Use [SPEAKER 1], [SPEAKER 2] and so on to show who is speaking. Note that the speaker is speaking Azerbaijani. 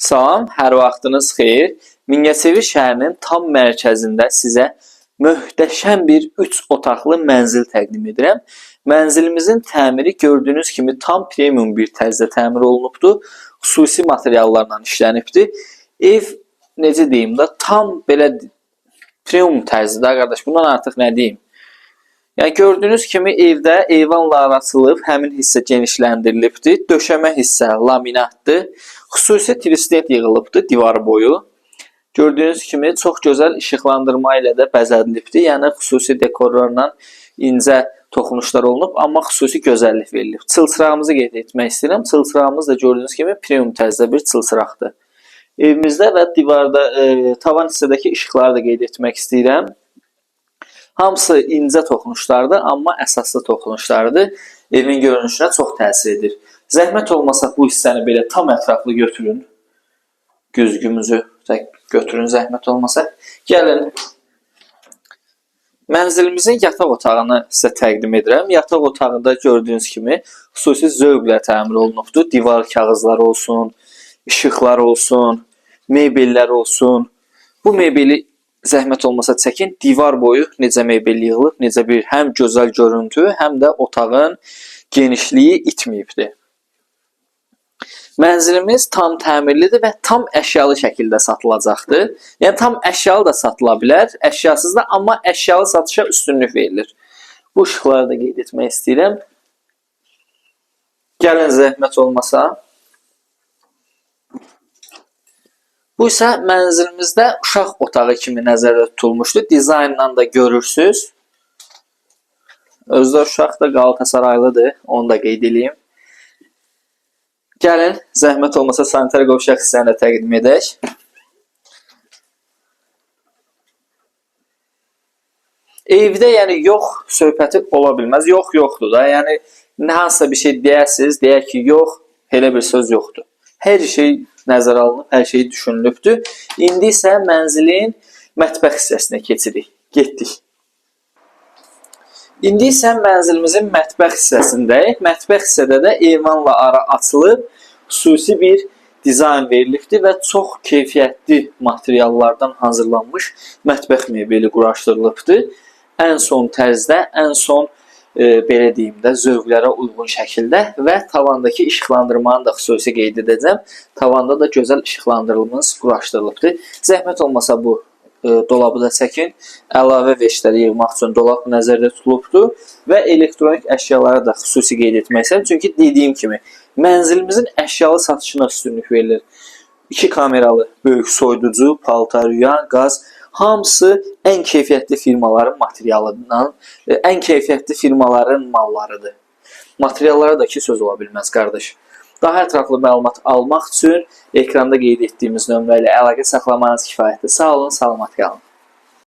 [SPEAKER 1] Salam, hər vaxtınız xeyir. Mingəçevir şəhərinin tam mərkəzində sizə möhtəşəm bir 3 otaqlı mənzil təqdim edirəm. Mənzilimizin təmiri gördüyünüz kimi tam premium bir tərzdə təmir olunubdur. Xüsusi materiallarla işlənibdir. Ev necə deyim də tam belə premium tərzdə qardaş. Bundan artıq nə deyim? Yəni gördüyünüz kimi evdə eyvanlar açılıb, həmin hissə genişləndirilibdir. Döşəmə hissə laminatdır. Xüsusi tristent yığılıbdır divar boyu. Gördüyünüz kimi çox gözəl işıqlandırma ilə də bəzədilibdir. Yəni xüsusi dekorlarla incə toxunuşlar olunub, amma xüsusi gözəllik verilib. Çılçırağımızı qeyd etmək istəyirəm. Çılçırağımız da gördüyünüz kimi premium tərzdə bir çılçıraqdır. Evimizdə və divarda tavan hissədəki işıqları da qeyd etmək istəyirəm. Hamısı incə toxunuşlardır, amma əsaslı toxunuşlardır. Evin görünüşünə çox təsir edir. Zəhmət olmasa bu hissəni belə tam ətraflı götürün. Güzgümüzü tək götürün zəhmət olmasa. Gəlin mənzilimizin yataq otağını sizə təqdim edirəm. Yataq otağında gördüyünüz kimi xüsusi zövqlə təmir olunubdur. Divar kağızları olsun, işıqlar olsun, mebellər olsun. Bu mebeli zəhmət olmasa çəkin. Divar boyu necə mebel yığılıb, necə bir həm gözəl görüntü, həm də otağın genişliyi itməyibdir. Mənzilimiz tam təmirlidir və tam əşyalı şəkildə satılacaqdır. Yəni tam əşyalı da satıla bilər, əşyasız da, amma əşyalı satışa üstünlük verilir. Bu işıqları da qeyd etmək istəyirəm. Gəlin zəhmət olmasa. Bu isə mənzilimizdə uşaq otağı kimi nəzərdə tutulmuşdur. Dizaynla da görürsüz. Özdə uşaq da Qalatasaraylıdır, onu da qeyd eləyim. Gəlin, zəhmət olmasa sanitar qovşaq hissəni də təqdim edək. Evdə yəni yox söhbəti ola bilməz. Yox yoxdur da. Yəni nə hansısa bir şey deyəsiz, deyək ki, yox, elə bir söz yoxdur. Hər şey nəzərə alınıb, hər şey düşünülübdür. İndi isə mənzilin mətbəx hissəsinə keçirik. Getdik. İndi isə mənzilimizin mətbəx hissəsindəyik. Mətbəx hissədə də eyvanla ara açılıb, xüsusi bir dizayn verilibdir və çox keyfiyyətli materiallardan hazırlanmış mətbəx mebeli quraşdırılıbdır. Ən son tərzdə, ən son belə deyim də zövqlərə uyğun şəkildə və tavandakı işıqlandırmanı da xüsusi qeyd edəcəm. Tavanda da gözəl işıqlandırılmış quraşdırılıbdır. Zəhmət olmasa bu dolabı da çəkin. Əlavə veşləri yığmaq üçün dolab nəzərdə tutulubdur və elektronik əşyaları da xüsusi qeyd etmək istəyirəm. Çünki dediyim kimi mənzilimizin əşyalı satışına üstünlük verilir. 2 kameralı böyük soyuducu, paltar yuyan, qaz hamısı ən keyfiyyətli firmaların materialından, ən keyfiyyətli firmaların mallarıdır. Materiallara da ki söz ola bilməz qardaş. Daha ətraflı məlumat almaq üçün ekranda qeyd etdiyimiz nömrə ilə əlaqə saxlamanız kifayətdir. Sağ olun, salamat qalın.